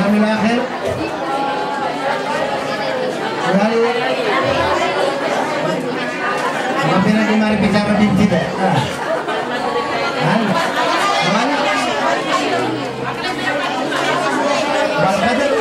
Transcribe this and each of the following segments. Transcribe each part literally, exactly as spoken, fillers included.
Amin. Akhir. Lalu, mampira di mari bicara di sini. Ah. Kan? Kan? Bal Fajr.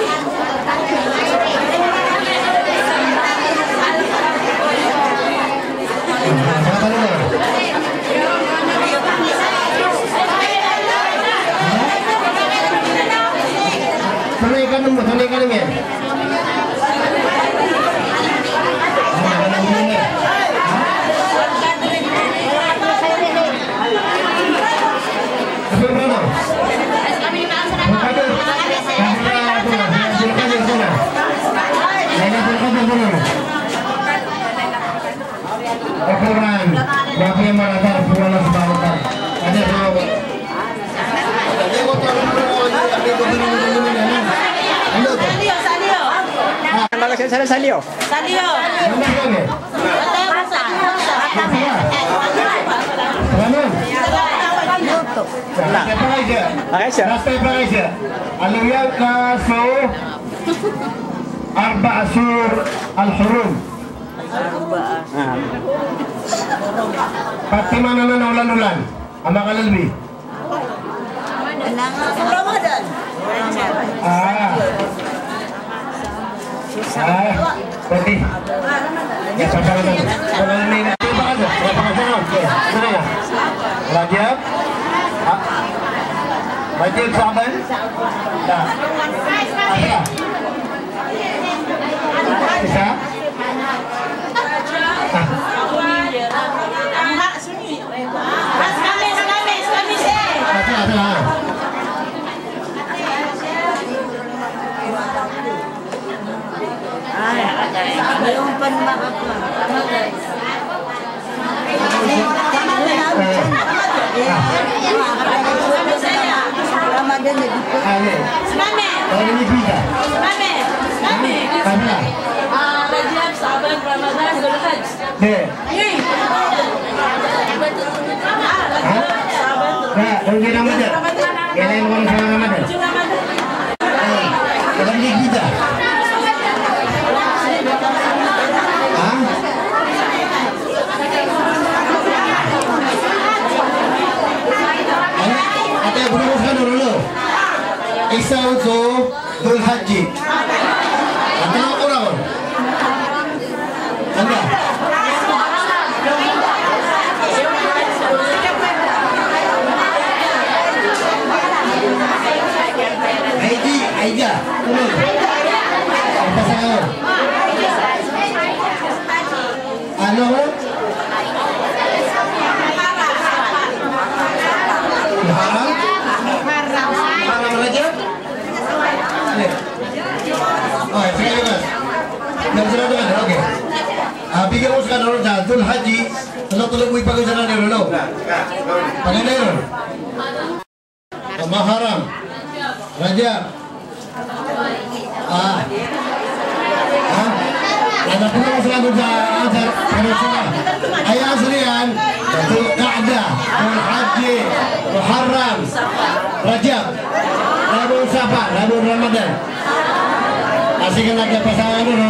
Al-Quran, wa fi ma dhakara Allah subhanahu wa ta'ala. Ada dua. Salio, salio. Salio. Salamun. Last time pa kaisa. Last time pa kaisa. Aloya ka so arba'a suwar al-hurum. Arba'a. Pat timan anan a olan-olan a makalbi. Ramadan. Ah. Ah, pwede. Ya, pwede. Rajab. Ah, Rajab, Sha'ban. Da. Isa. Isa. Ah. Rajab, Sha'ban, Ramadan, Dhul Hijjah. Di. Ha? Na, di Ramadan. Kailan ko sa Ramadan? Ramadan. Ramadan kita. Ha? Ano? Ate, bro, ano, Rolo? Isa, otso. Dhul Hijjah. Anda ko raw? Anda? Aidi, Aida. Tulog. Apa sa? Ano? Haram? Haram Rajab? Oy, sige, Mas. Yang sudah dengar, oke. Ah, bigyan ko sa kanila sa Dhul Hijjah, talo-talo mo ipag-usapan niyo, no? Paganda yun. Muharram, Rajab. Ah. Ha? Ano po yung sa ano sa, ah, sa, ano sila? Ay, ang sila yan, Dhul Qa'dah, Dhul Hijjah, Muharram, Rajab, Rabiul Safar, Rabiul Ramadan. Masih kena ke pasangan dulu.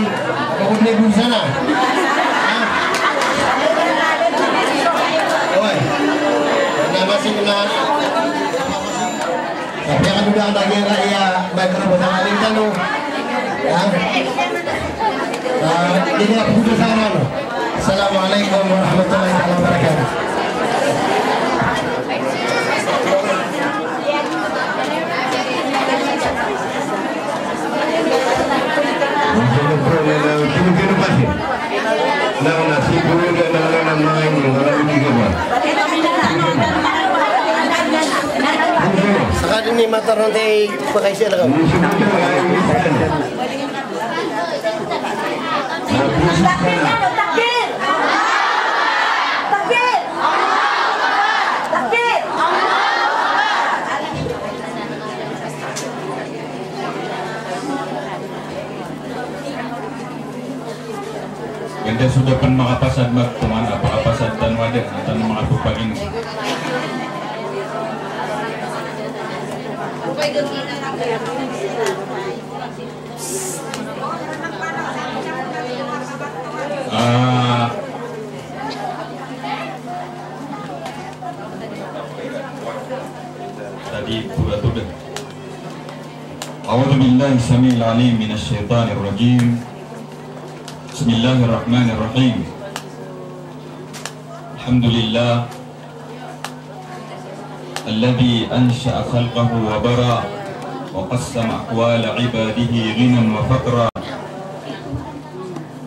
Bakit may bulsa na? Ha? Oy. Na masih kena. Sabi ka dun ang lagi na iya, may karapatan ka rin tanong. Ha? Ah, hindi na po sa ano. Assalamu alaikum warahmatullahi taala wabarakatuh. Saka din ni Matar nanti pakai siya lang. Anda so da pn makapasad magtongan a pakapasad tano a da tano makapapagineg. Ah. Tadi pura tuda. A'udhu billahi sami'il alim minash shaitanir rajim. Bismillahirrahmanirrahim. Alhamdulillah. Alladhi ansha'a khalqahu wa bara, wa qassama ahwala ibadihi ghinan wa faqra,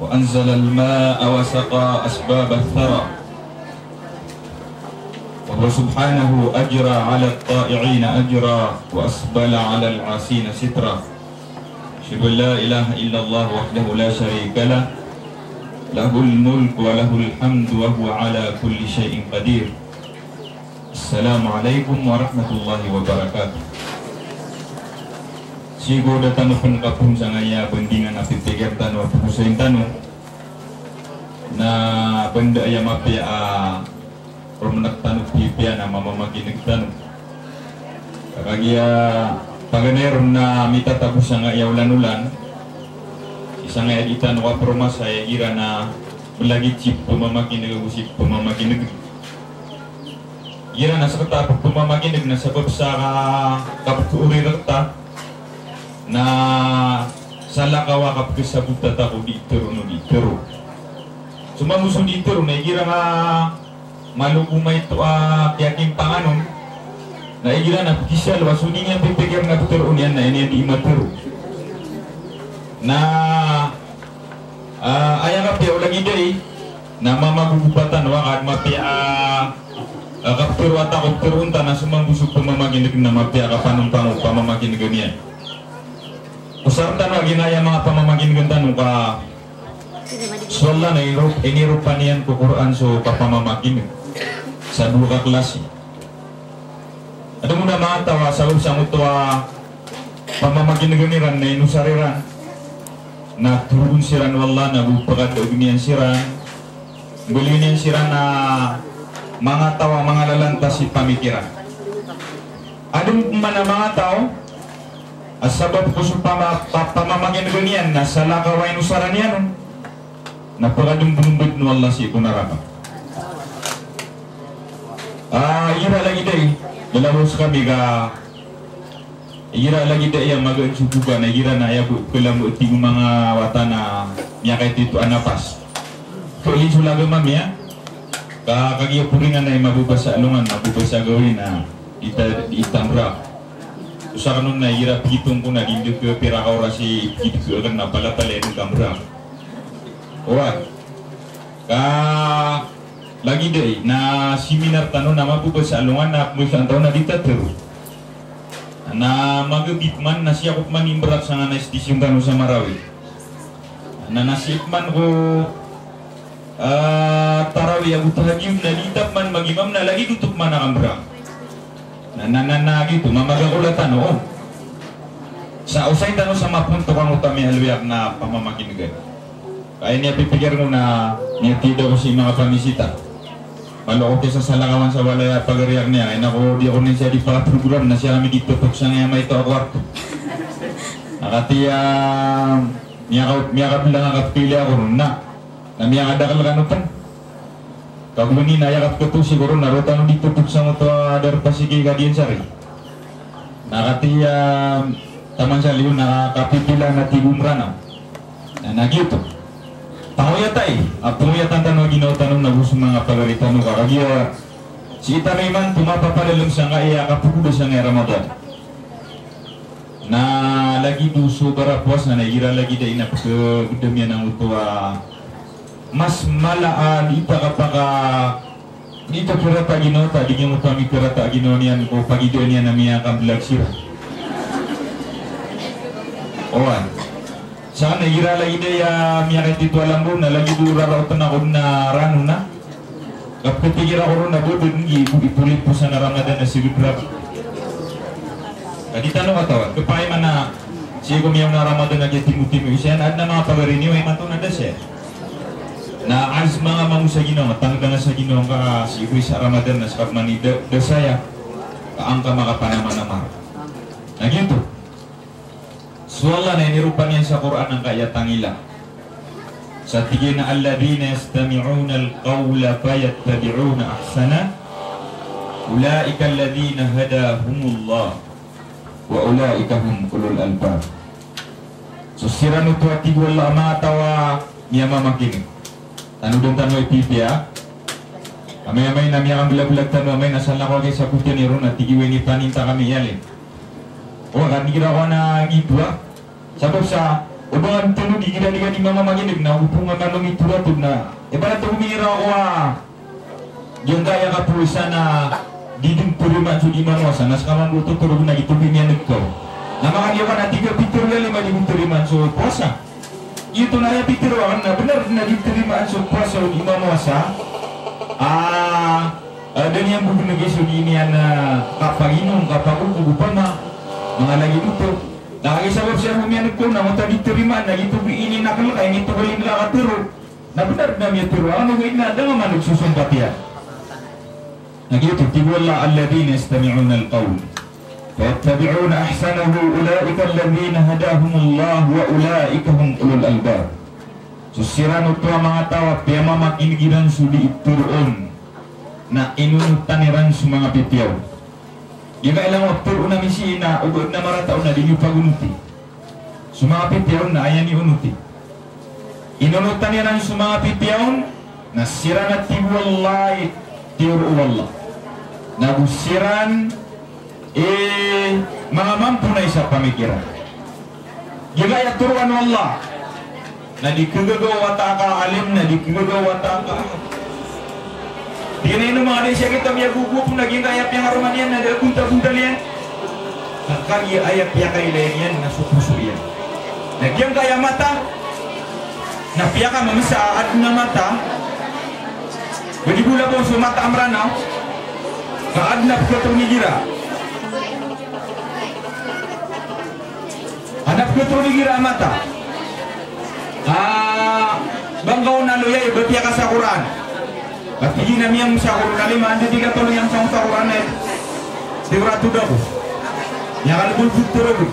wa anzalal ma'a wa saqa asbabas sara. Wa huwa subhanahu ajra 'alat ta'i'ina ajra, wa asbala 'alal 'asina sitra. Asyhadu an la ilaha illallah wahdahu la syarika lah, lahul mulku wa lahul hamdu wa huwa 'ala kulli syai'in qadir. Assalamu alaikum warahmatullahi wabarakatuh. Sii ko da tano pn kaphoon sangkaya bandingan a pipikir tano a phoon tano. Na banda aya mapiya a romenek tano pipiya na mamamakineg tano. Kagiya paganay ron na mitatago sangkaya olan-olan, sangkaya di tano kapromasa igira na malagid si pmamakineg ago si pmamakineg. Igira na sekta a pmamakineg na sabap sa ka, kaptoorin rekta na salakaw a kapkesabot a tako di tero no di tero. So mambo so di tero na igira na malo ko maito a kiyakimpang anon, na igira na pkisalowa so di niyan pipikir na ptero niyan na ini di matero. Na Ah, aya kapiya o lagid ai, na mamagogopatan o akad mapiya, ah, ah, kaptero a tako pteroon ta na so mambo so pamamakineg na mapiya kapanompang o pamamakineg iyan. Osaren tano a giya aya manga pamamakineg tano ka so Allah na iniro-, iniropa niyan ko Qur'an so kapamamakineg sa dowa ka klasi. Adn mambo a manga taw a sabap sangkoto a pamamakineg iran na inosar iran na toroon siran o Allah na go pkadaogen iyan siran, mbaloyn iyan siran a manga taw a manga lalantas i pamikiran. Adn mambo a manga taw a sabap ko so pama-, pa-, pamamakineg iyan na salakaw a inosaran iyan on na pkadmbdmbdn o Allah sii ko naraka. Ah, igira lagid ai, da lagos kami ka, igira lagid ai a magaan so boka na igira na aya bo, kala bo tig o manga wata na miyakaito a napas. Kali so lagam ami a, ka kagiya poringan na i mababasa alongan, mababasa gawii na di ta, di ta mbrak. Osaken on na igira pithong ko na di ndk pira ka oras i pithong ko na palapalaya dn ka mbrak. Oway. Ka lagid ai na seminar tano na mababasa alongan na pmbasaan tano na di ta tero. Na magabit man na sii ako pman i mbrak sangkanan a station tano sa Marawi. Na nasip man ko, ah, tarawih ago tahajjud na di ta pman mag-imam na lagid oto pman a kambrak. Na, na, na, na giyoto, mamaga ko latan, oo. Sa osayin tano sa mapontok angkoto a miyaaloy akn a pamamakineg. Ka aya pipikir ko na miyatida ko sii manga pamisita. Malo ko kiyasasalakawan sa walay a pagari akn iyan. Aya ko di ako niyan sii di pakaprogram na sii kami di totok sangkaya maito a kwarto. Na katii a miyaka-, miyakabelang a kapili ako ron na. Na miyakadakl kano pn. Ka gowani na aya kapkatosi ko ron na roo tano di totok sangkoto a darpa sii ki Kadiansari. Na katii a Taman Saliw na kapipila na tig o Mranaw. Na, na giyoto. Pangoyat ai, a pangoyatan tano a ginawa tano na go so manga pagari tano ka kagiya sii tano imanto mapapadalm sangkaya kapogoda sangkaya Ramadan. Na lagid o so barapowasa na igira lagid ai na pkagdam iyan angkoto a mas mala a di ta kapaka, di ta karata a ginawa ta, di giya angkoto a mikarata a ginawa niyan ko pagidaan iyan a miyakamblag siran. Oway. Sa na igira lagid ai a miyakaito a lambo na lagid o raraot na ko na rano na. Kapkapikir ako ron na bo dn gi bo ipolipo sa na Ramadan a siged rap. Ka di tano katawan, kapakay man a sii ko miyaona a Ramadan a giya timotimo isa, na adn a manga pagari niyo a imanto na da sii. Na azma nga mambo sa ginawa, tangdanga sa ginawa ngka sii ko isa Ramadan na ska pman i da, da saya ka angka makapanamanamar. Na giyoto. So Allah na iniropa niyan sa Qur'an angkaya tangila. Sa tig iyan a, "Alladhina yastami'una al-qawla fayattabi'una ahsanah, ulaika alladhina hadahumullah, wa ulaika hum ulul albab." So siran oto a tig o Allah a manga taw a miyamamakinig. Tano dn tano i pipiya. Amay, amay na miyakamblagblag tano, amay na salakaw a kisa kotiyan iron a tig iyan i paninta kami iyalin. O, kan igira ko na giyoto a. Sabap sa, o ba ngka tano di igira di ka di mamamakinig na, o ba ngka mamangitoratod na. Ibarat o migira ko a, giyangkaya kaposan a di dn tarimaan so di mamowasa, na ska mambo totorogon a giyoto i miyaneg ka. Na makaliyo ka na tig a pitero iyalin a di dn tarimaan so powasa. Giyoto na aya pitero akn na bnar dn a di tarimaan so powasa o di mamowasa. Ah, ah, da niyan bo gngi so di niyan, ah, kapaginom, kapagogog, opama, manga lagid oto. Na kagiya sabap sa miyaneg ka on na mata di tarimaan na giyoto bo i inakl ka, initogalin ka a katero. Na bnar dn a miyatero akn, ogaid na da nga maneg so sompat iyan. Na giyoto, tig o Allah, "Alladhina yastami'una al-qawl, fayattabi'una ahsanahu, ulaika alladhina hadahumullah, wa ulaika hum ulul albab." So siran oto a manga taw a piyamamakinig iran so di tero on, na inonotan iran so manga pipiya on. Giyangkaya langon a tero on a misi na oba adn a marata on na di niyo pagonoti. So manga pipiya on na aya niyo onoti. Inonotan iran so manga pipiya on, na siran a tig o Allah i tero o Allah. Na go siran i manga mambo na isa pamikiran. Giyangkaya toroan o Allah. Na di kagaga o wata ka alim, na di kagaga o wata ka. Di na ino manga di siya kita miyagogo na giyangkaya piyangaroma niyan na da gonta-gonta niyan. Na kagiya aya piyakailay niyan na so poso iyan. Na giyangkaya mata na piyakamamesa a adn a mata. Ba di bola bo so mata a Mranaw ka adn a pkhatharo igira. Adn a pkhatharo igira a mata. Ah, ba ngka on a loyay, ba piyakasa Qur'an. Ba tig iyan a miyamesa Qur'an a lima, anda di ka tolong iyan sa Qur'an, eh. Di oratod ako. Miyakalbol bo torogon.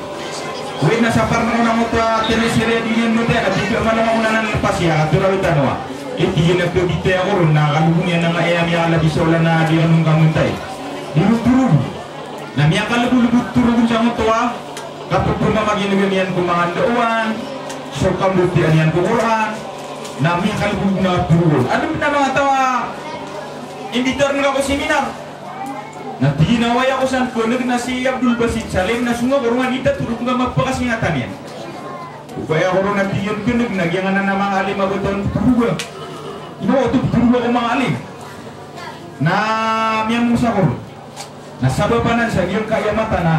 Oway na sa parn ko na ngoto a tene siriya di niyan motaya, na tig iyan a mala mako na nan lepas iya, a toroan tano a. Eh, tig iyan a khabitaya ko ron, na kalbon iyan a nga iya miyakalabi sa olan a di ron kamontay. Di ron torogon. Na miyakalbol bo torogon sa ngoto a kapphamakineg iyan ko manga ndaowan, so kambotiyaan iyan ko Qur'an, na miyakalbol bo na torogon. Adn a manga taw a imbitar ngka ko seminar. Na tig iyan a oway ako san pneg na si Abdul Basit Salim na so nga ko ron a di tatorogon ka mapakasingatan iyan. Oway ako ron a tig iyan pneg na giyangkanan a manga alim a ba taw on ptoroga. Ino oto ptoroga ko manga alim. Na miyamesa ko ron. Na sabap anan sa giyangkaya mata na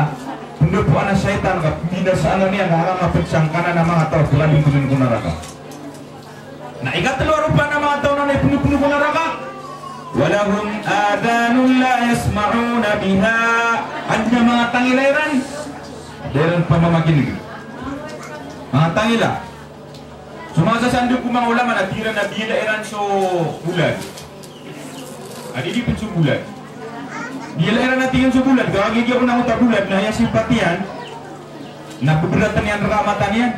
pndapoan a shaytan ka pmbinasaan iyan a manga pd sangkanan a manga taw a pkhalingkdn ko naraka. Na ikatlo a ropa na manga taw na ipnopno ko naraka. Walahum adhanun la yasma'una biha. Adn a manga tangila iran. Da iran pamamakineg. Manga tangila. So manga sasandeg ko manga ulama na tig iran a biyala iran so bolad. A di di pn so bolad. Biyala iran a tig iyan so bolad, ka kagiya ko na mota bolad na aya sipat iyan na bbratan iyan rka a mata niyan.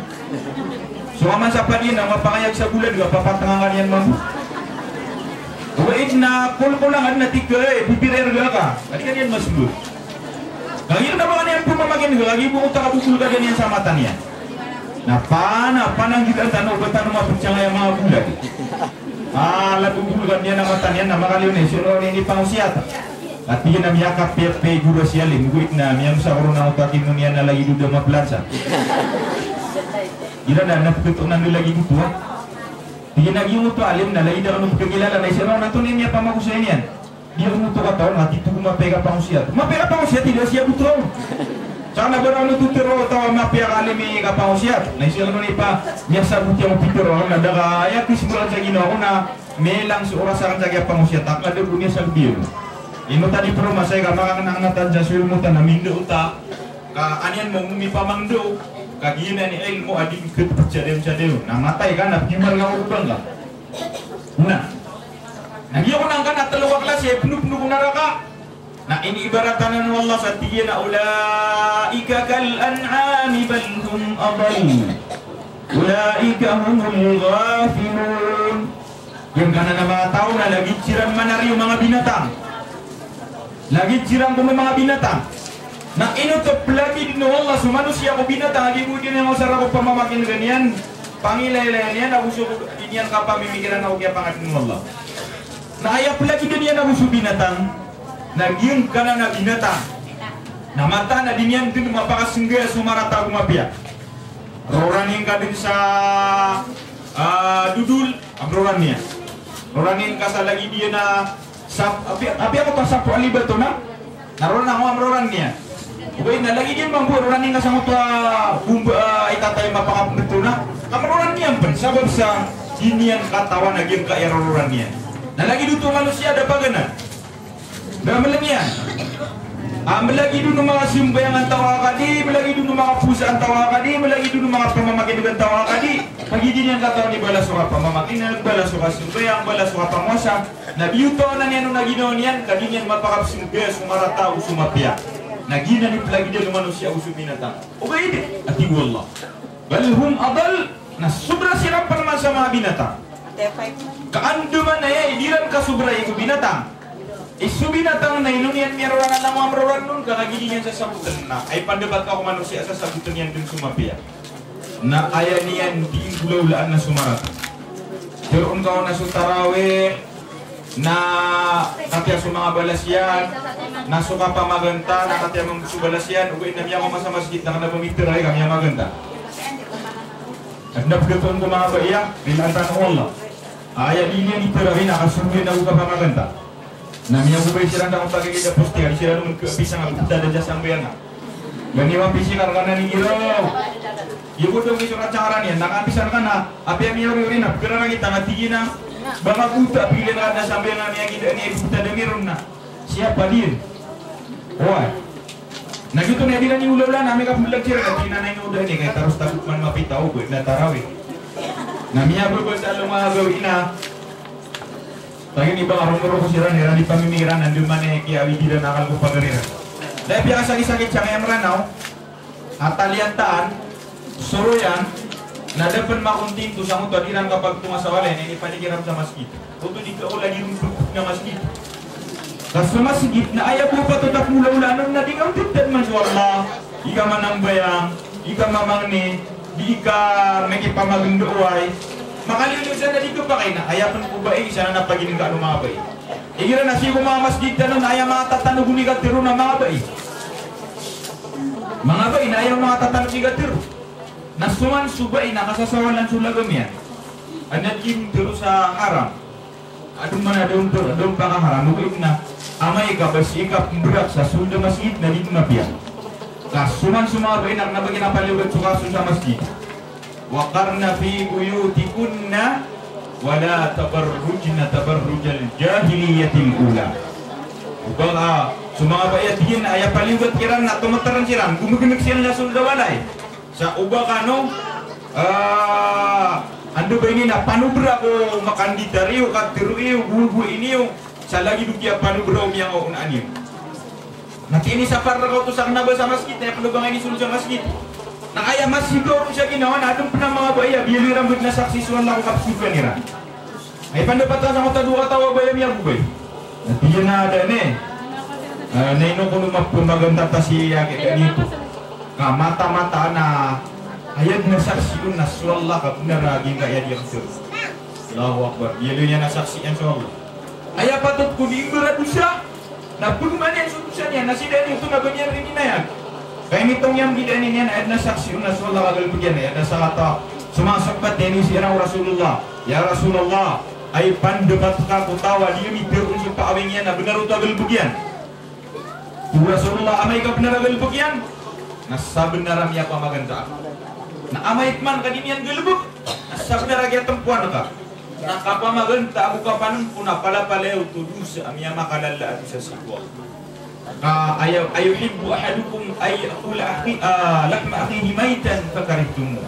So aman sa pd iyan na mapangayag sa bolad ka papatngan ka niyan mambo. Oway na kolkolan ka dn a tig ka, eh, bibir iyan rka ka. Ka di ka niyan masmbag. Kagiya na ba ka niyan pmamakineg ka, kagiya bo oto a kabobol ka dn iyan sa mata niyan. Na pana, pananggilai tano, ba tano mapd sangkaya manga bolad. Ah, lagid o bolad iyan a mata niyan, na makaliyo na iso ron i pangosiyat. Ati na miyakapepe gura si alim, oway na miyamesa ko ron a oto a kimo niyan na lagid o da maplansa. Iran na, na pkhato nan lagid oto a. Tig iyan a giyoto a alim na lagid a kano pkhagilala na iso ron a oto i miyapamagosay niyan. Di ako oto kataw na tito ko mapiya kapangosiyat. Mapiya kapangosiyat, di da siya boto. Sa na ba ron oto tero taw a mapiya ka alim i kapangosiyat. Na iso ron i pa, miyasabot iyan ko pitero, na da ka aya kismolan sa ginawa ko na milang so oras aken sa kiyapangosiyat. Aka da bo niyan sa lbiyo. Ino ta di promasay ka makakenang na tan sa so ilmo ta na mindao ta. Ka an iyan mo mipamangndao. Ka giyanan i ilmo a di khatpd sa dayon sa dayon. Na matay ka na pgimal ka o bangga. Na, na giya kon angkanan a telo ka klasi a ipnopno ko naraka. Na iniibaratan anan o Allah sa tig iyan a, "Ulaika kal an'ami bal hum adall. Ulaika humul ghafilun." Giyangkanan a manga taw na lagid siran manari o manga binatang. Lagid siran ko manga binatang. Na ino oto plagiden o Allah so manosiya ko binatang a di bo dn iyan osara ko pamamakin'gan iyan, pangilaylayan iyan, ago so di niyan kapamimikiran ago kiyapangadn o Allah. Na aya plagiden iyan ago so binatang na giyangkanan a binatang na mataan a di niyan dn mapakasenggaya so marata ago mapiya. Rorani ngka dn sa, ah, dodol, a rorani iyan. Rorani ngka sa lagid iyan a sap-, apiya, apiya ko ta sapo a libat oto na. Na rorani ngka, a rorani iyan. Ogaid na lagid iyan mambo a rorani ngka sangoto a bomba, ah, itatay mapakapmbto na. Ka rorani iyan pn, sabap sa di niyan katawan a giyangkaya rororani iyan. Na lagid oto a manosiya a da paganad. Da mlng iyan. A, mlagid on o manga sambayang antawaa ka di, mlagid on o manga powasa antawaa ka di, mlagid on o manga pamamakin'g antawaa ka di. Ka giya di niyan katawan i balas o kapamamakin'g, balas o kasambayang, balas o kapamowasa. Na biyotawan iyan on a ginawa niyan, ka di niyan mapakapsenggaya so marata ago so mapiya. Na giyanan i plagiden o manosiya ago so binatang. Ogaid, a tig o Allah. Bal hum adall, na sobra siran pn man sa manga binatang. Ka andamanaya i di ran kasobrai ko binatang. I so binatang na ino niyan miyaroran a langowan a maroran on ka kagiya di niyan sasabotn na. Aya pandapat ka ko manosiya a sasabotn iyan dn so mapiya. Na aya niyan di nggolawlaan na so marata. Tharoon ka on a so tarawih, na katii so manga balas iyan, na so kapamaganta, na katii mambo so balas iyan, ogaid na miyaoma sa masgit na kna ba mitharo i ka miyamaganta. Adn a pgatoon ko manga bai a, rilaan tano o Allah. Aya di niyan itharo i na kasogoan ago kapamaganta. Na miyagobay siran da ko pagigida poste, ka di siran on kapisang a btad a sambayang a. Gani wa pisikar ka na ni giraw. Iyo ko dong iso na tsangaran iyan, na kapisan ka na, apiya miyaori-ori na, pkhararangit a tig iyan a, ba ka bota, pilian ka na sambayang a miyagida niyan i btad a miron na. Siyapa di iyan. Oway. Na giyoto na di iran i olaola na amay ka pmblag siran, na tig iyan a ino da ini, kay taros tagot man mapita o, na tarawih. Na miyababa sa alongan a gawii na. Lagid iyan ba ka rongoroko siran, iran di pamimikiran, andamanaya i kiyaawid iran a akal ko pagari iran. Da piyakasakit-sakit sangkaya Mranaw a taliyantaan, soroyan, na da pn makontinto sangkoto a di iran kapagtonga sa walay, na inipanikiran sa masgit. Oto di ka o lagid on pn na masgit. Ka so masgit na aya bo patot a polaolaan on na di ka on titad man so Allah, di ka manambayang, di ka mamangni, di ka mikipamagndao oway. Makaliyo san na di ka pakay na aya pn ko bai, isa na pagingka o manga bai. Igira na sii ko manga masgit tano na aya manga tatanog i katharo na manga bai. Manga bai na aya manga tatanog i katharo. Na so man so bai na kasasawalan so lagam iyan. Adn a di mitharo sa haram. Adn man a da on, da on pakaharam, ogaid na amay ka ba sii ka pmbrak sa sold a masgit na di mapiya. Ka so man so manga bai na kna ba kinapaliyogat so kaso sa masgit. Wa qarna fi buyutikunna wa la tabarrujna tabarrujal jahiliyatil ula. Oba ka so manga bai a tig iyan a aya paliyogat kiran na tomatarn siran, gomgnk siran sa sold a walay. Sa oba kano, ah, anda ba ini na panobra ko makanditar iyo, katharo iyo, gogowii niyo, sa lagid o kiyapanobra o miyangaonaan iyo. Na tig iyan i sapar rka oto sa kna ba sa masgit, na aya pn o ba nga inisold sa masgit. Na aya masgit o ron sa ginawa, na adn pn a manga bai a biyaloy iran bo dn a saksi so Allah ko kapsogoan iran. Ay, pandapat ka sangkoto a dowa kataw a bai a miyagobay. Na tig iyan a da ini. Ah, na ino kon o mapamaganta ta sii a kikani oto. Ka mataan-mataan a aya dn a saksi on na so Allah ka bnar a giyangkaya di a katharo. Allahu Akbar. Aya dn a saksi iyan so Allah. Aya patot ko di imbaradosa. Na pagmaniyan so dosa niyan, na sii dn oto na ba niyan rininayan. Ka initong iyan, tig iyan, aya dn a saksi on na so Allah ka galbk iyan, aya dn a sakataw. So manga sahabat na inisii iran o Rasulullah, "Ya Rasulullah, ay pandapat ka ko taw a di mitharo on so paawing iyan a bnar oto a galbk iyan?" Tig o Rasulullah, amay ka bnar a galbk iyan, na sabnar a miyapamaganta ako. Na amay pman ka di niyan galbk, na sabnar a kiyatmpoan ka. Na kapamaganta ago kapanmpo na palapalaya oto dosa a miyamakalala a dosa sii ko Allah. Ka aya, ayuhibbu ahadukum an ya'kula akhi-, ah, lahma akhihi maytan fakarihtumuh.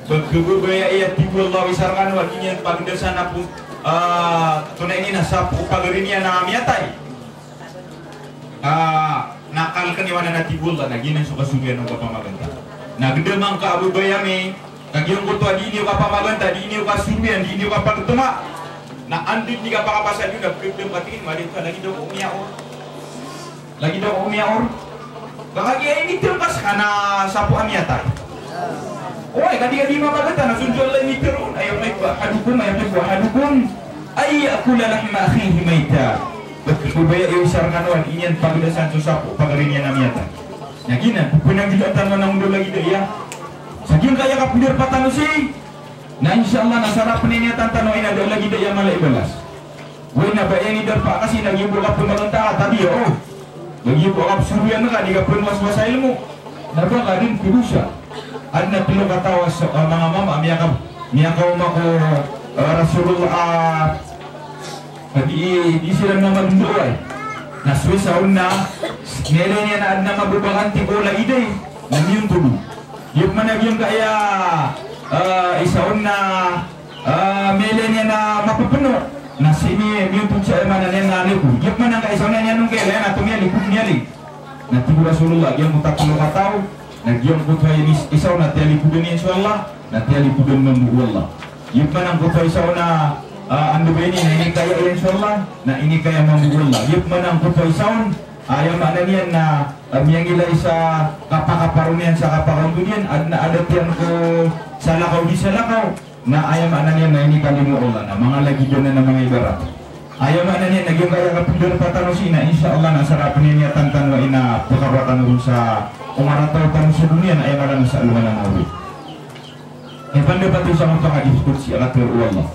Ba khababaya, aya tig o Allah, o isa rkano a di niyan pagdasan a po-, Ah, tonaa ini na sapo o pagari niyan a miyatay. Ah, na kalkn iyan a tig o Allah, na giyanan so kasoriyan o kapamaganta. Na gdam angka a babay ami, ka giyangkoto a dii niyo kapamaganta, dii niyo kasoriyan, dii niyo kapagtonga. Na anda dn i kapakapasad iyo na pkdam ka tig iyan, mala i ka lagid ako miyaor. Lagid ako miyaor. Ba kagiya initharo ka skaniyan a sapo a miyatay. Oway, ka di, ka di mamaganta na so Allah initharo on, "Ayuhibbu ahadukum, ayuhibbu ahadukum an ya'kula lahma akhihi maytan." Ba kababaya o isa rkano a dii niyan pagdasan so sapo o pagari niyan a miyatay. Na giyanan, pphangilay tano na anda lagid aya. Sa giyangkaya kapndarpa tano sii, na insha Allah na sarapn iyan tano a ina da lagid aya mala i balas. Oway, na ba iyan i darpa ka sii na giya bo kapamaganta ka, tabiya, o. Ba giya bo kapsoriyan ka, di ka pn waswas sa ilmo. Na ba ka dn pdosa. Adn a tlo kataw a so, ah, manga mama, miyaka-, miyakaoma ko, ah, Rasulullah, ah, di, di siran mamadndo, oway. Na so isa on na, miyailay niyan a adn a mababakanti ko lagid aya. Na miyontod on. Giya pman a giyangkaya, ah, isa on na, ah, miyailay niyan a mapphano. Na sii miyontod sa, aya maana niyan na liko. Giya pman angkai isa on na niyan on kailay na tomiyaliko, miyaliko. Na tig o Rasulullah, giyangkoto a tlo kataw, na giyangkoto a ini, isa on na tiyalikodan iyan so Allah, na tiyalikodan mambo o Allah. Giya pman angkoto a isa on na, ah, anda ba ini, na inikaya iyan so Allah, na inikaya mambo o Allah. Giya pman angkoto a isa on, aya maana niyan na, ah, miyangilay sa kapakaparo niyan sa kapakaontod iyan, adn a adat iyan ko salakaw di salakaw, na aya maana niyan na inikalimo o Allah, na manga lagid anan a manga ibarat. Aya maana niyan na giyangkaya kapndarpa tano sii na insha Allah na sarapn iyan tano a ina pkharoa tano ron sa omarataw tano sa doniya na aya maana sa alongan a mawri. Aya pandapat iyo sa angkoto a hadith qudsi a katharo o Allah.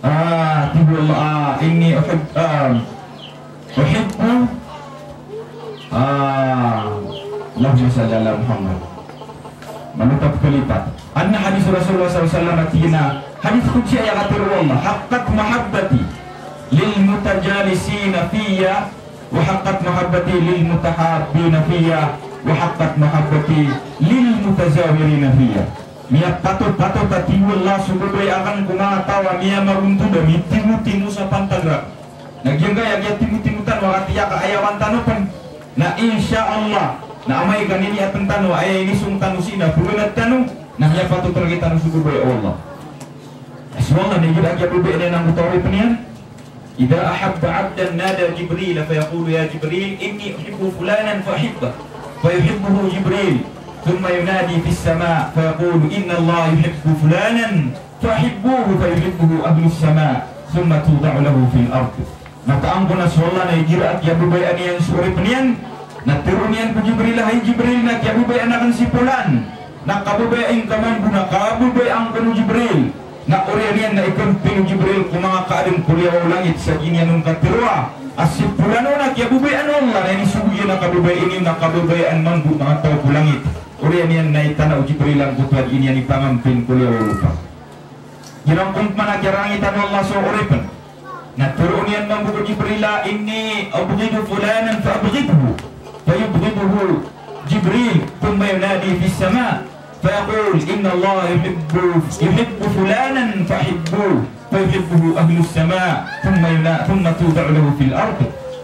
Ah, tig o Allah, ah, inni uhib-, ah, uhibbu, ah, Allahumma salli ala Muhammad. Malopat ko lipat. Adn a hadith o Rasulullah sallallahu alaihi wasallam a tig iyan a hadith qudsi a katharo o Allah, "Haqqat mahabbati lil mutajalisina fiyya, wa haqqat mahabbati lil mutahabbina fiyya, wa haqqat mahabbati lil mutazawirina fiyya." Miyapatot-patot a tig o Allah so babaya akn ko manga taw a miyamagontod a mitimotimo sa pantag rakn. Na giyangkaya kiyatimotimo tano a katiya ka aya wan tano pn. Na insha Allah, na amay ka niniyatn tano a aya inisong tano sii na pganad tano, na miyapatot rktano so babaya o Allah. So Allah na igira a kiyababaya niyan angkoto a oripn iyan. Idha ahabba abdan nada Jibril fayaqulu, "Ya Jibril, inni uhibbu fulanan fa ahibbah." Fayuhibbuhu Jibril. Thumma yunadi fis sama fayaqulu, "Inna Allah yuhibbu fulanan fa ahibbuhu." Fayuhibbuhu ahlus sama. Thumma tuda'u lahu fil ard. Mataan ko na so Allah na igira a kiyababayaan iyan so oripn iyan, na tharoon iyan ko Jibril a, "Hay Jibril, na kiyababayaan akn si Polan." Na kababayai ngka mambo na kababayaan ko o Jibril. Na oriyan iyan na ikmpin o Jibril ko manga kaadn ko liyawaw o langit sa gii niyan on katharoa a si Polano na kiyababayaan o Allah, na inisogo iyan a kababayai niyo na kababayaan mambo o manga taw ko langit. Oriyan iyan na itana o Jibril angkoto a dii niyan ipangampin ko liyawaw o lopa. Giyangkoto man a kiyarangitan o Allah so oripn. Na tharoon iyan mambo ko Jibril a, "Inni ubghidu fulanan fa abghidhu." Fa yubghiduhu Jibril, thumma yunadi fis sama, fa yaqul, "Inna Allah yuhibbu, yuhibbu fulanan fa ahibbuhu." Fa yuhibbuhu ahlus sama, thumma yuna-, thumma tuda'u lahu fil ard.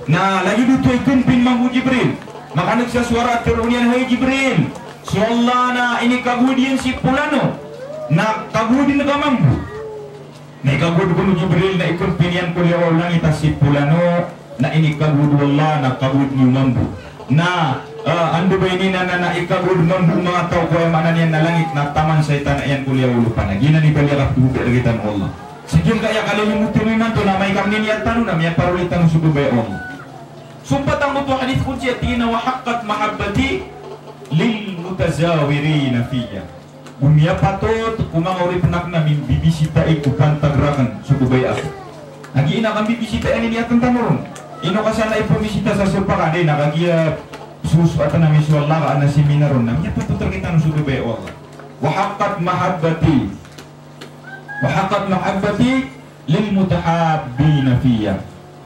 Na lagid oto a ikmpin mambo o Jibril. Makaneg sa sowara a tharoon iyan, "Hay Jibril, so Allah na inikagowad iyan si Polano, na kagowad ngka mambo." Na ikagowad kon o Jibril na ikmpin iyan ko liyawaw o langit a si Polano na inikagowad o Allah na kagowad niyo mambo. Na, ah, anda ba ini na, na, na ikagowad mambo o manga taw ko aya maana niyan na langit na taman sa itana iyan ko liyawaw o lopa. Na giyanan i bali a kapagobay rktano o Allah. Sa giyangkaya kalilimotan imanto na amay ka mininiyat tano na miyaparoli tano so babaya o Allah. So pat angkoto a hadith qudsi a tig iyan a, "Wa haqqat mahabbati lil mutazawirina fiyya." Go miyapatot ko manga oripn akn a mimbibisitai ko pantag rakn so babaya akn. Na giya na kambibisita iyan i niyatn tano ron. Ino ka san a ipmbisita sa sopa ka, di na kagiya sosoat ami so Allah ka adn a seminar on, na miyapatot rktano so babaya o Allah. Wa haqqat mahabbati. Wa haqqat mahabbati lil mutahabbina fiyya.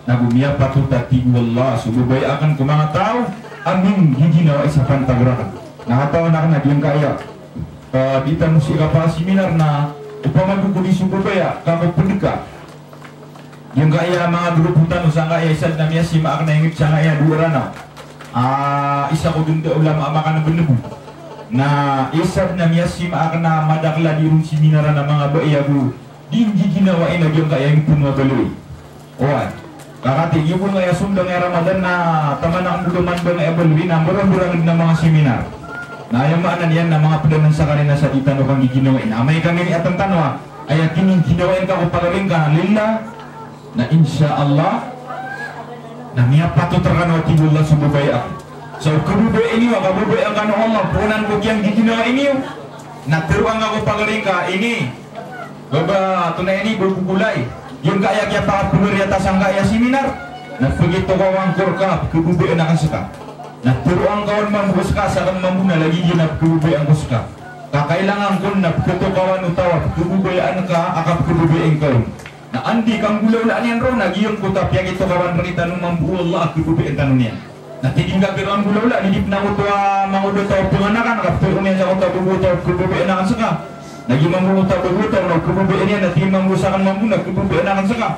Na go miyapatot a tig o Allah so babaya akn ko manga taw a minggiginawai sa pantag rakn. Na katawan akn a giyangkaya, eh, di tano sii kapaseminar na Opama ko di so babaya ka ko pd ka. Giyangkaya manga grupo tano sangkaya isa dn a miyasima akn a ingd sangkaya dowa Ranaw. A, isa ko dn da ulama a makanbnbo. Na isa dn a miyasima akn a madakl a di ron siminaran a manga babay ago di nggiginawai na giyangkaya ingd tano a baloy. Oway. Ka katii bo ngkaya so ndang a Ramadan na taman akn bo doman ba ngkaya baloy na mbarambarang dn a manga seminar. Na aya maana niyan na manga pd anan skaniyan na sa di tano kanggiginawai. Na amay ka miniatan tano a aya kinigginawai ngka ko pagaring ka na lillah, na insha Allah na miyapatot rkano a tig o Allah so babaya akn. Sa o kababaya niyo a kababaya ngka o Allah, poon ko kiyanggiginawai niyo. Na tharoa ngka ko pagaring ka, ini, baba, antonaa ini, baba Kulay. Giyangkaya kiyapakapagari a ta sangkaya seminar. Na pagitokawan ko rka, pkhababayaan akn ska. Na tharoa ngka on mambo ska, sakn mambo na lagid iyan a pkhababayaan ko ska. Ka kailangan kon na pkhatokawan o taw a pkhababayaan ka a kapkhababayai ngka on. Na anda i kanggolawlaan iyan roo na giyangkoto a piyakitokawan rktano mambo o Allah a khababayaan tano niyan. Na tig iyan ka khababayaan ko lawla, di di pn angkoto a mangoda taw a pnganakan, ka ptharoon iyan sa angkoto a bago taw a khababayaan akn ska. Na giya mambo angkoto a bago taw na khababayaan iyan, na tig iyan mambo sakn mambo na khababayaan akn ska.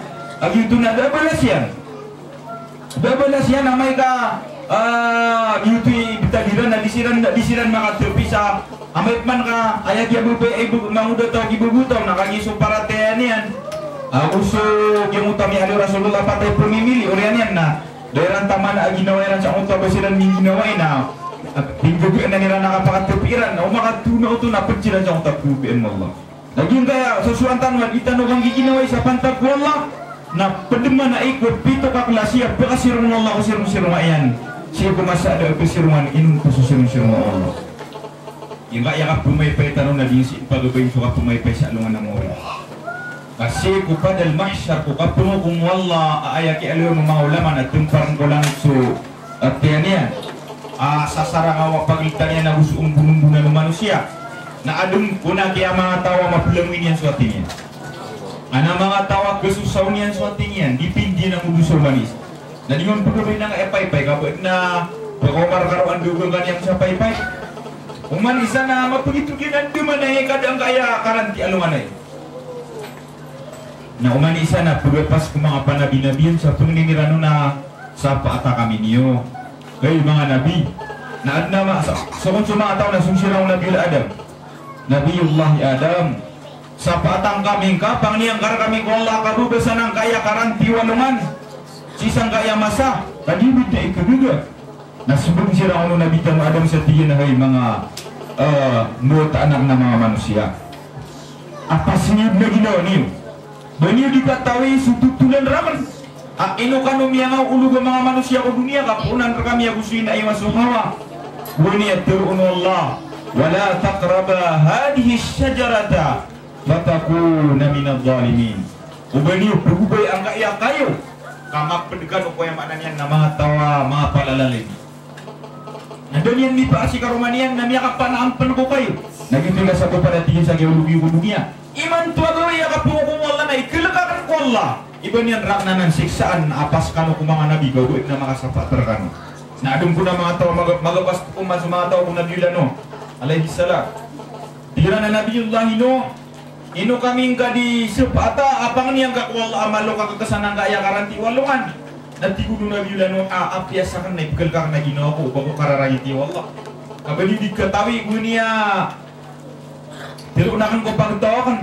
A giyoto na da a balas iyan. Da a balas iyan amay ka, ah, giyoto i btad iran na di siran, di siran makatpi sa amay pman ka aya giya babay, eh, mangoda taw gi bago taw na kagiya so paratiyaya niyan ago so giyangkoto a miyaaloy o Rasulullah a patay pmimili, oriyan iyan na da iran taman a ginawa iran sa angkoto a ba siran mingginawai na, ah, pinggagaan iran a kapakatpi iran, na o makatona oto na pd siran sa angkoto a pkhababayaan o Allah. Na giyangkaya sosoan tano a di tano kanggiginawai sa pantag ko Allah, na pd man a iko pito ka klasi a pkasirongan o Allah ko sirong-sirongan iyan. Sii ko masa a da a pkasirongan, inonta so sirong-sirongan o Allah. Giyangkaya kapmaypay tano na di sii pagabain so kapmaypay sa alongan a mawri. Ka sii ko padal mahshar ko kapngokom o Allah a aya kiyaaloy o manga ulama na tmparn ko langit so, ah, tiyan iyan. Ah, sasarang a wa pagltan iyan ago so ombon-ombonan o manosiya. Na adn kon a kiya manga taw a maplangoy niyan so ating iyan. Adn a manga taw a kasosaw niyan so ating iyan, di pindi na modosa o manis. Na di man pkhabain angkaya paypay, ka ba adn a pkhaomar ka roo a ndogang ka niyan sa paypay. Oman isa na mapagitog iyan a da man aya kadaan ka aya karanti alongan aya. Na oman isa na pkhapas ko manga panabi-nabi iyan sa pangnin iran on a sapaata kami niyo, hay manga nabi. Na adn a ma-, sa-, so kon so manga taw na song siran o Nabiyullah Adam. Nabiyullah Adam. Sapaatan kami ngka, pangni angka rkami ko Allah a kababasa angkaya karanti o alongan sii sangkaya masa, ka di bida i kagaga. Na smbag siran on o Nabi tano Adam sa tig iyan a hay manga, eh, mbawataan akn a manga manosiya. Apa sii niyo dn a ginawa niyo? Ba niyo di katawi so totolan rakn a ino kano miyangaolog a manga manosiya ko doniya ka poonan rkami ago so ina iyo a so Hawa? Oway, niyan tharoon o Allah, wala taqraba hadhihi shajarata fatakuna minadh dhalimin. O ba niyo pagobaya angkaya kayo ka mapd kano ko, aya maana niyan na manga taw a manga palalalin. Na da niyan mipaar si karoma niyan na miyakapanaan pn ko kayo. Na giyoto i kasabapan a tig iyan sa kiyaolog iyo ko doniya. Imanto a gawii a kapngokom o Allah na ikalk akn ko Allah, iba niyan rakn anan siksaan a pas kano ko manga nabi, ka o ba adn a makasapaat rkano. Na adn kon a manga taw a maga-, magapas ko man so manga taw ko Nabiyullah Nuh alayhis salam. Tig iran a Nabiyullah Nuh, ino kami ngka di sapaata a pangni angka ko Allah a malo ka kakasan angkaya karanti o alongan? Na tig o Nabiyullah Nuh a apiya sakn na ipkalk akn a ginawa ko, o ba ko kararangiti o Allah. Ka ba di di katawi goniya, tharoon akn ko pagtaw akn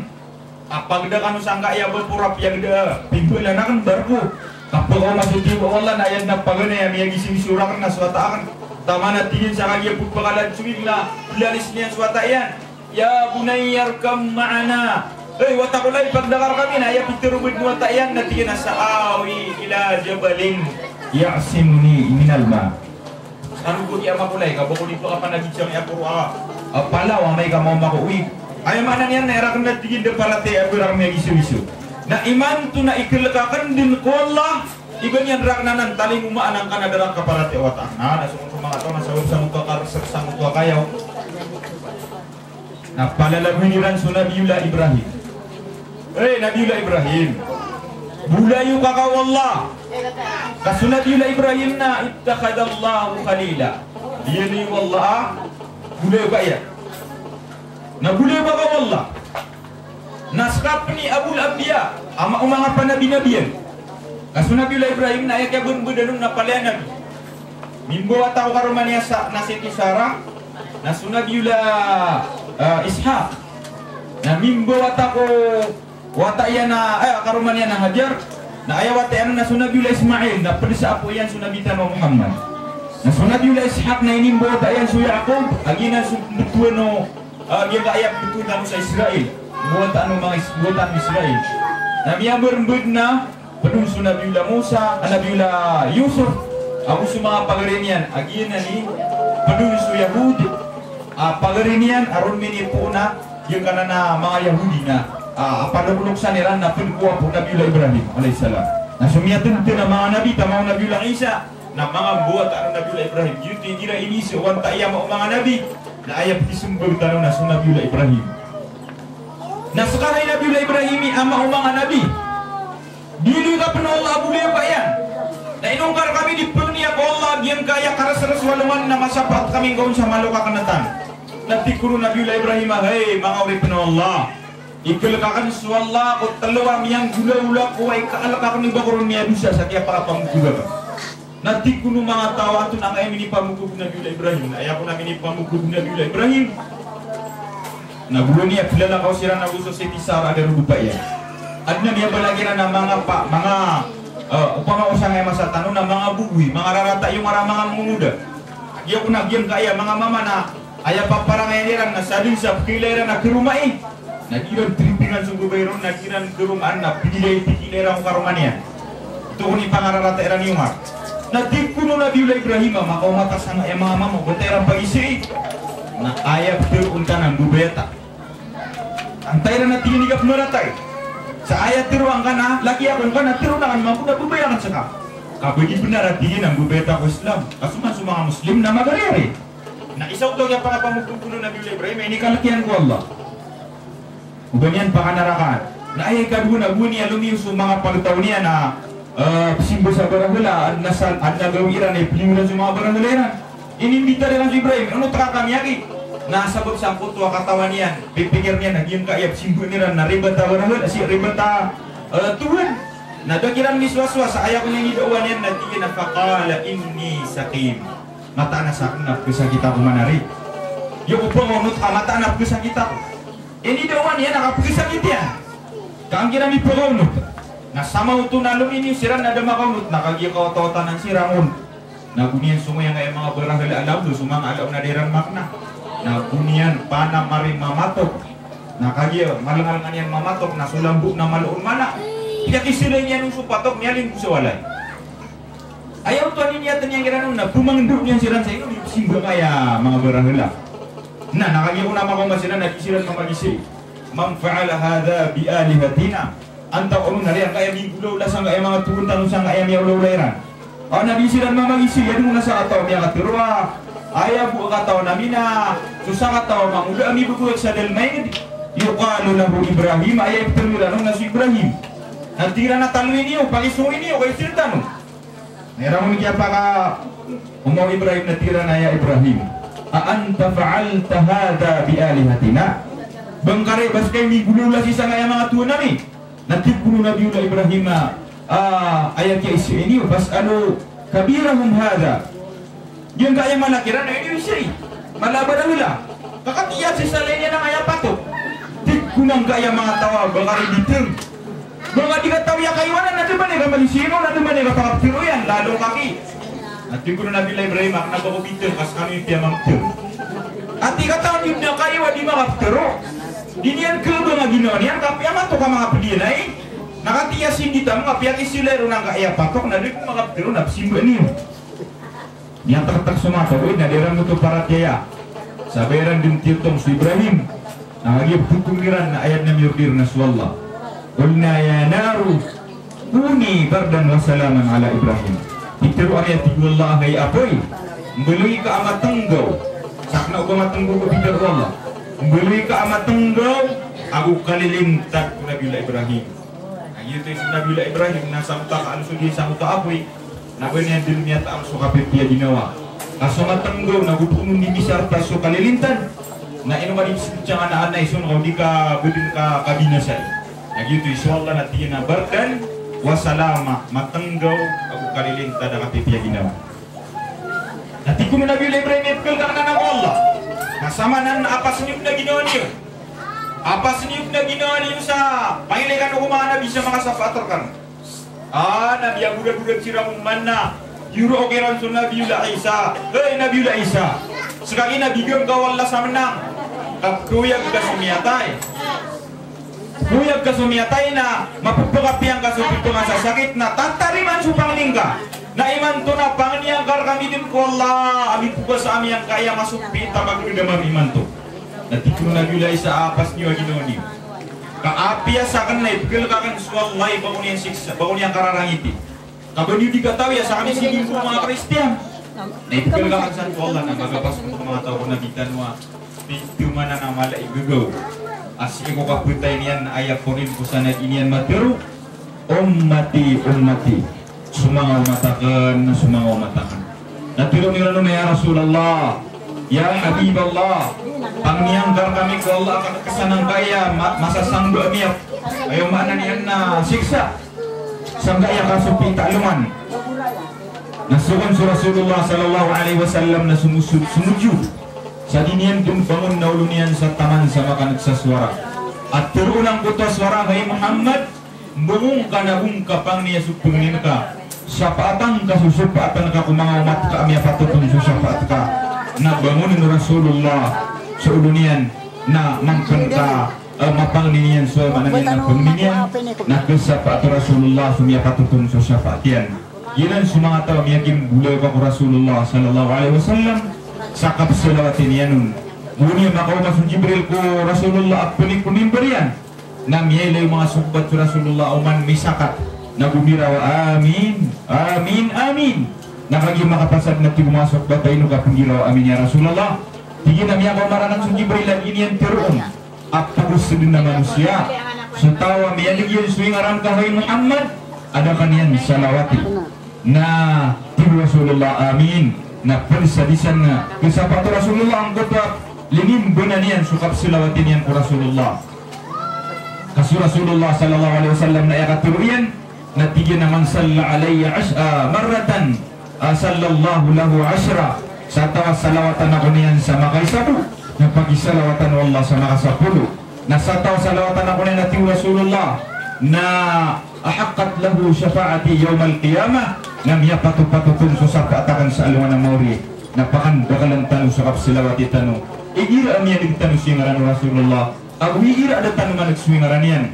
a pagda kano sangkaya bapor a piyagda, pimbalan akn barko. Ka pkaoma so tiyoba o Allah na aya dn a paganay a miyagisoiso rakn na so wata akn. Taman a tig iyan sa kagiya pphakalaad so ig na planis niyan so wata iyan. Ya bunayya irkab ma'ana. Hay wata ko lay, pagda ka rkami. Na aya pitharo bo dn o wata iyan na tig iyan a sa'awi ila jabalin ya'simuni minal ma'. Ano bo di ama ko lay, ka ba ko di pakapanagid sa aya poro a, a palaw amay ka maoma ko owig. Aya maana niyan na aya rakn na tig iyan da paratiyaya a ba rakn miyagisoiso. Na imanto na ikalk akn dn ko Allah, iba niyan rakn anan talingoma anan ka na da rakn kaparatiyaya o wata akn. Na, na so, so manga taw na sabap sangkoto a kar-, sangkoto a kayaw. Na palalagoyin iran so Nabiyullah Ibrahim. Eh, Nabiyullah Ibrahim, bolayoka ka o Allah. Ka so Nabiyullah Ibrahim na ittakhadhallahu khalila. Iyaloy o Allah a bolayoka iyan. Na bolayoka ka o Allah. Na seka pen i Abul Anbiya, ama o manga panabi-nabiyan. Ka so Nabiyullah Ibrahim na aya kiyabenbedan on na palaya nabi. Mimbawata ko karoma niyan sa, na sii ki Sarah, na so Nabiyullah, eh, Ishaq. Na mimbawata ko wata iyan a, eh, karoma niyan a Hajar. Na aya wata iyan na so Nabiyullah Ismail, na ped sa apo iyan so Nabi tano a Muhammad. Na so Nabiyullah Ishaq na inimbawata iyan so Yaqub, a giyanan so mbetowan o, eh, giyangkaya mbetowan tano sa Israel. Mbawataan o manga Is-, mbawataan o Israel. Na miyabermbed na ped on so Nabiyullah Musa, a Nabiyullah Yusuf, ago so manga pagari niyan, a giyanan i ped on so Yahud, a pagari niyan, a ron minipoon a giyangkanan a manga Yahudi na, a, a palokloksan iran na ped ko apo o Nabiyullah Ibrahim alayhis salam. Na so miyatenten a manga nabi, taman o Nabiyullah Isa, na manga mbawataan o Nabiyullah Ibrahim. Giyoto i igira iniiza o wanta i ama o manga nabi, na aya pekisembag tano na so Nabiyullah Ibrahim. Na seka hay Nabiyullah Ibrahim i ama o manga nabi. Di loy ka pen o Allah a bolayoka iyan. Na inongkar kami di pengniya ko Allah giyangkaya karesres o alongan na masapaat kami ngka on sa malo ka kenetan. Na tig kon o Nabiyullah Ibrahim a, hay manga oripen o Allah, ikelek aken so Allah ko telo a miyanggolawla ko aya kaalek aken i ba ko ron miyadosa sa kiyapakapamogog aken. Na tig kon o manga taw a antonaa angkaya minipamogog o Nabiyullah Ibrahim. Na aya kon a minipamogog o Nabiyullah Ibrahim, na gowani a pelalakaw siran ago so Siti Sarah a darodopa iyan. Aden a miyabalag iran a manga pa, manga, eh, opama o sangkaya masa tano na manga boboy, manga rarata iyo ngka ra manga mongoda. Giya kon a giyangkaya manga mama na aya paparangayan iran na sadn sa pekailay iran a karomai. Na di iran tripingan so babay ron, na di iran karomaan na pegilay, pegilay iran ko karoma niyan. Oto kon i pangararata iran iyo ngka. Na tig kon o Nabiyullah Ibrahim a makaoma ta sangkaya manga mama o ba ta iran pagisii. Na aya peteroon ka na mbabayata. Antaa iran a tig iyan i kapemaratay. Sa aya teroon ka na laki ako ngka na teroon aken mambo na babay aken seka. Ka ba di benar a tig iyan a mbabayata ko Islam. Ka so man so manga Muslim na magariyari. Na isa oto a kiyapakapamogog o Nabiyullah Ibrahim a inikalek iyan ko Allah. O ba niyan pakanarakaan. Na aya ikadowa na gowani a lomiyo so manga pagtaw niyan a, eh, pesimba sa barahala, aden a sal-, aden a gawii iran a ipeliyo iran so manga barahala iran. Inimbitar iran so Ibrahim, onot ka kami aki. Na sabap sangkoto a katawan iyan, pipikir niyan a giyangkaya pesimba iran na ribat a barahala, si ribat a, eh, tuhan. Na da kiran miswaswas, aya kon inidaawa niyan na tig iyan a faqala inni saqim. Mataan a saken na pekesakit ako man ari. Iyo ko pekaonot ka mataan a pekesakit ako. Inidaawa niyan a kapekesakit iyan. Ka an kiran di pekaonot. Na samaoto na lominiyo siran na da makaonot, na kagiya kawatawatanan siran on. Na go niyan songowi angkaya manga barahala a labo, so manga ala on a da iran makna. Na go niyan panamari mamatok. Na kagiya malengalengan iyan mamatok, na so lambok na malo on mana. Piyakisilay niyan on so patok, miyalinggo sa walay. Aya oto a iniyat iyan kiran on na pemangendao niyan siran sa ino di pesimba angkaya manga barahala. Na, na kagiya ko na makaoma siran na di siran mamagisii. Man fa'ala hadha bi alihatina. Antaa onon ari angkaya minggolawla sangkaya manga tohan tano sangkaya miyaolawla iran. Aw na di siran mamagisii, aya den on a sakataw a miyakatero a aya bo a katawan ami na so sakataw a mangoda a mibebegay sa dalem a inged. Yuqalu lahu Ibrahim, aya ipetero iran on na so Ibrahim. Na tig iran a taloy niyo, pakisongowi niyo, kagiya siran tano. Na iran on kiyapakaoma o Ibrahim na tig iran a ya Ibrahim, a anta fa'alta hadha bi alihatina? Ba ngka ri ba seka i minggolawla sii sangkaya manga tohan ami? Na tig kon o Nabiyullah Ibrahim a, ah, aya kiyaisii niyo, fas'alu kabirahum hadha. Giyangkaya mala kiran a iniisii. Mala a barahala. Ka katii a sii sa lay niyan angkaya patok. Tig kon angkaya manga taw a ba ka ri biteng. Ba ngka di katawi a kaiwanan na da man i kamagisii on, na da man i kapakapetero iyan, lalo ka ki. Na tig kon o Nabiyullah Ibrahim a kena ba ko biteng, ka sekano i piyamamteng. Ati katawan di den a kaiwa di makapetero. Di niyan kebang a ginawa niyan, ka piyamatok a manga ped iyan ai. Na katii a sii di tamok a piyakisilay ron angkaya patok, na da den makapetero na pesimba niyo. Miyatektek so mata, oy, na di iran oto paratiyaya. Sa ba iran den tiyotong so Ibrahim. Na kagiya petotong iran na aya den a miyorder na so Allah. Qulna ya naru kuni bardan wa salaman ala Ibrahim. Pitero ami a tig o Allah a hay apoy, mbaloy ka a matenggaw. Sakena o ba matenggaw ko pitero o Allah. Mbaloy ka a matenggaw ago kalilintad ko Nabiyullah Ibrahim. Na giyoto i so Nabiyullah Ibrahim na sangkoto a kaaloso di sangkoto a apoy, na ba niyan den miyataam so kapipiya ginawa. Ka so matenggaw na go poon on di misarta so kalilintad. Na ino ka di psbtsangan a anay so na ka o di ka bdn ka kabinasa. Na giyoto i so Allah na tig iyan a bardan wa salama, matnggaw ago kalilintad a kapipiya ginawa. Na tig kon o Nabiyullah Ibrahim, ipkhalk akn anan ko Allah. Na samanan a pasn iyo pn a ginawa niyo. A pasn iyo pn a ginawa niyo sa pangilay kano ko manga nabi sa makasapaat rkano. A, na miyagodagodag siran ko man na giyoroa kiran so Nabiyullah Isa. Hay Nabiyullah Isa, ska ki na bigyan ka o Allah sa mnang. Ka pkhaoyag ka so miyatay. Pkhaoyag ka so miyatay na mapphakapiya ngka so pphakasasakit na tatarimaan so pangni ngka. Na imanto na pangniya ngka rkami dn ko Allah a mipokas ami angkaya masopit a pagdadamam imanto. Na tig kon o Nabiyullah Isa a pasn iyo a ginawa niyo. Ka apiya sakn na ipkhalk akn so Allah i ba ko niyan siksa, ba ko niyan kararangiti. Ka ba niyo di katawi a sakn i sii ko manga Kristiyan. Na ipkhalk akn san ko Allah na magapas ko manga taw ko Nabi tano a pitharo man a mala i gagaw a sii ko kapatay niyan na aya poon ko sanad iyan matharo, "Ummati, ummati." So manga omat akn, so manga omat akn. Na tharoon iran on a, "Ya Rasulullah, ya Habiballah, pangniya ngka rkami ko Allah a kaksan angkaya ma-, masasangba ami a, aya maana niyan na siksa, sangkaya kasopit a alongan." Na so kon so Rasulullah sallallahu alaihi wasallam na somoso-, somojud. Sa di niyan dn bangon na olo niyan sa taman sa makan'g sa sowara. A tharoon angkoto a sowara, "Hay Muhammad, mbangon ka na go ngka pangniya so pangnin ka. Sapaatan ka so sapaatan ka ko manga omat ka a miyapatot on so sapaat ka." Na bangonen o Rasulullah so olo niyan na mangpn ka, eh, mapangni niyan so, maana niyan na pangni niyan na khasapaat o Rasulullah so miyapatot on so sapaat iyan. Giyanan so manga taw a miyagimbolayoka ko Rasulullah sallallahu alaihi wasallam sa kapsalawati niyan on. Go niyan makaoma so Jibril ko Rasulullah a pnik ko mimbar iyan. Na miyailay o manga sohbat so Rasulullah oman misakat. Na go miraw a, "Amin, amin, amin." Na kagiya makapasad na tig o manga sohbat a, "Ino ka pnggiraw a amin ya Rasulullah?" Tig iyan a miyakaoma raken so Jibril a giya niyan tharoon a pagosdn a manosiya so taw a miyaneg iyan so ingaran ka, hay Muhammad, a da ka niyan salawati. Na tig o Rasulullah, "Amin." Na pd sa di san na khasapaat o Rasulullah angkoto a linimbanan iyan so kapsalawati niyan ko Rasulullah. Ka so Rasulullah sallallahu alaihi wasallam na aya katharo iyan, na tig iyan a, "Man salla alayya ash-, ah, marratan, ah, sallallahu lahu ashra." Sa taw a salawatan ako niyan sa makaisa bo, na pakisalawatan o Allah sa makasapolo. Na sa taw a salawatan ako niyan, na tig o Rasulullah, na ahaqqat lahu shafa'ati yawmal qiyamah, na miyapatopatot on so sapaat aken sa alongan a maori. Na pakandakelen tano so kapsalawati tano igira a miyaneg tano so ingaran o Rasulullah ago igira a da tano maneg so ingaran iyan.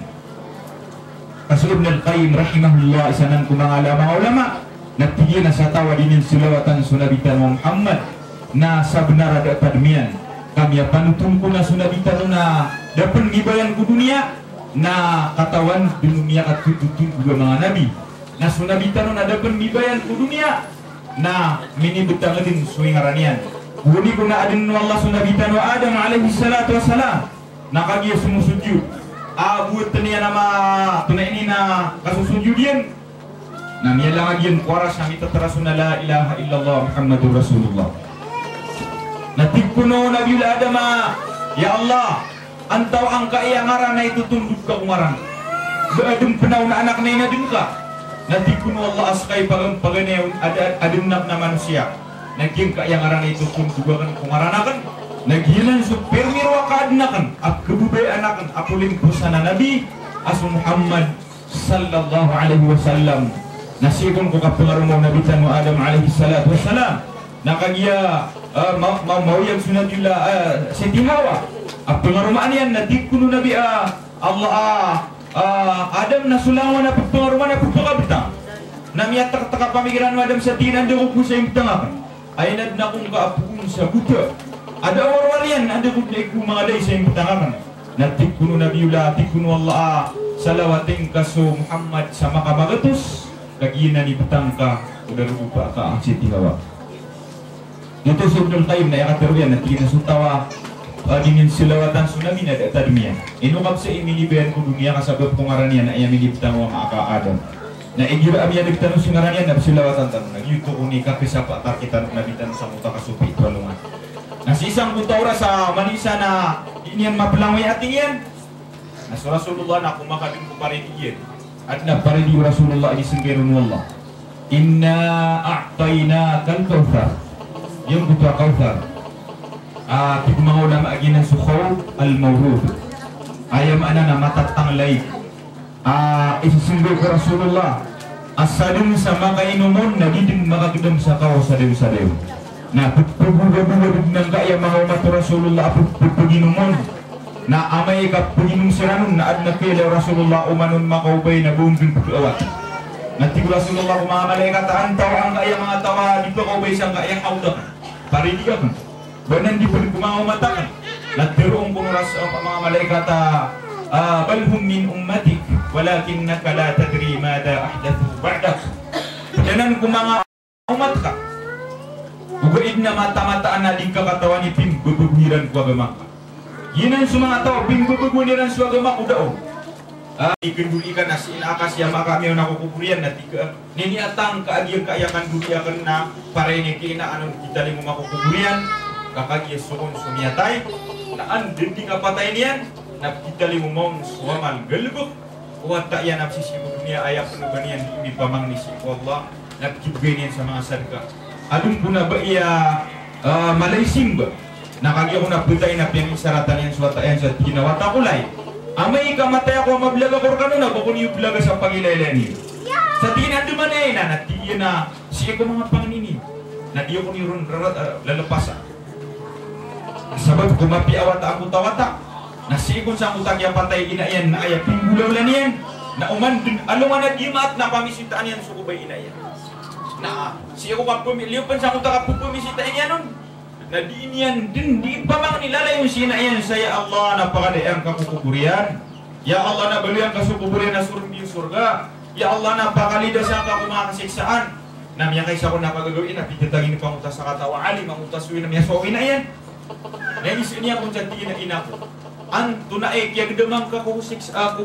Ka so Ibn al-Qayyim rahimahullah, isa anan ko manga ulama, na tig iyan a sa taw a di niyan salawatan so Nabi tano a Muhammad, na sabenar a da a tadem iyan. Ka miyapanothol ko na so Nabi tano na da pen mibayan ko doniya, na katawan den o miyakatototol ko manga nabi. Na so Nabi tano na da pen mibayan ko doniya, na minibetang den so ingaran iyan. Goni ko na aden o Allah so Nabi tano a Adam alayhis salatu wassalam. Na kagiya somosojod a bo ten iyan a ma-, tona ini na kasosojod iyan. Na miyalangan iyan ko aras a mitataraso na la ilaha illallah Muhammadur Rasulullah. Na tig kon o Nabi Adam a, "Ya Allah, antawaa angkai a ngaran a itotondog ka ko ngaran? Ba aden pen a ona anak na inaden ka?" Na tig kon o Allah a seka i pagan-, paganay a aden aken a manosiya. Na giyangkai a ngaran a itotondog aken ko ngaran aken, na giyanan so pirmiro a kaaden aken a kababayaan aken a polimposan a nabi a so Muhammad sallallahu alaihi wasallam. Na sii kon ko kapengaroma o Nabi tano Adam alayhis salatu wassalam. Na kagiya, eh, ma-, ma-, maoyag so Nabi, eh, Siti Hawa a pengaromaan iyan, na tig kon o Nabi, ah, Allah, ah, ah, Adam, na so langon a pepengaroma na pepakabetang. Na miyatektek a pamikiran o Adam sa tig iyan a anda ko bo sa imbetang aken. Ay na den ako ngka a poon sa gota. Anda a warwar iyan, anda ko den ko mangalay sa imbetang aken. Na tig kon o Nabiyullah, tig kon o Allah a salawati ngka so Muhammad sa makamagatos, kagiya na inibetang ka o darodopa ka a Siti Hawa. Giyoto so Ibnul Qayyim na aya katharo iyan na tig iyan a so taw a, ah, di niyan salawatan so Nabi na da a tadem iyan. Ino ka bes i minibayan ko doniya ka sabap ko ngaran iyan na aya minibetang o ama aka Adam. Na igira a miyaneg tano so ngaran iyan na psalawatan tano. Na giyoto kon i kakisapaatar kitano o Nabi tano sa mota ka so pito a alongan. Na sii sangkoto a oras a manisa na di niyan maplangoy a ating iyan. Na so Rasulullah na komakadn ko paridi iyan. Adn a paridi o Rasulullah a inisnggay ron o Allah. Inna a'tainakal kawthar. Giyangkoto a kawthar. Ah, tig o manga ulama a giyanan so khawf al-mawrud. Aya maana na matatang a laig. Ah, isisnggay ko Rasulullah a sadn sa makainom on na di dn makagdam sa kaw a sadaw-sadaw. Na pphagogagogad dn angkaya manga omat o Rasulullah a pphagogagogad on. Na amay ka pginom siran on na adn a khailay o Rasulullah a oman on makaobay na ba on dn pkhaawat. Na tig o Rasulullah ko manga malaikat a antawaa angkaya manga taw a di pkhaobay sangkaya hawd akn, paridi akn, ba nan di pd ko manga omat akn. Na tharoon kon o Ras-, a, manga malaikat a, ah, bal hum min ummatik, walakinnaka la tadri madha ahdathu ba'dak. Pd anan ko manga omat ka. Ogaid na mataan-mataan a di ka katawan i pimbabago iran ko agama ngka. Giyanan so manga taw a pimbabagoan iran so agama ko da on. Ah, ikndoli ka na sii na aka siya makaamiyaw na ko kobor iyan na tig ka, nini a tangka a giyangkaya kandoli akn na parini ki ina anon kitalingoma ko kobor iyan, ka kagiya so kon so miyatay, na anda dn di kapatay niyan, na kitalingoma on so amal galbk o wata iyan a sii ko doniya a aya pn o ba niyan di mipamangni sii ko Allah, na pkibgay niyan sa manga sadka. Adn pn a ba iya, ah, mala i simba. Na kagiya kon a ptay na piyangisaratan iyan so wata iyan sa tig iyan a wata ko lay. Amay ka matay ako a mablag ako rkano na ba kon iyo blaga sa pangilaylay niyo. Sa tig iyan a andamanaya ina, na tig iyan a sii ko manga pangni niyo. Na di ako niyo ron rara-, ah, lalpasa. Sabap ko mapiya a wata angkoto a wata. Na sii kon sangkoto a kiyapatay i ina iyan na aya pinggolawla niyan. Na oman dn alongan a di maat na pamisitaan iyan so kobay i ina iyan. Na sii ko kapmi-, liyo pn sangkoto a kapphamisita iyan on. Na di niyan dn di pamangni lalayon si ina iyan sa, "Ya Allah, na pakadai angka ko kobor iyan. Ya Allah, na baloy angka so kobor iyan a sorga, sorga. Ya Allah, na pakalidasa angka ko manga kasiksaan." Na miyakaisa kon a kagagawii na pithatagan iyan pangota sa kataw a alim, pangota so ina, miyasowa o ina iyan. Na inisii niyan kon sa tig iyan a, "Ina ko, antonaa i kiyagdam angka ko siksa, ah, ko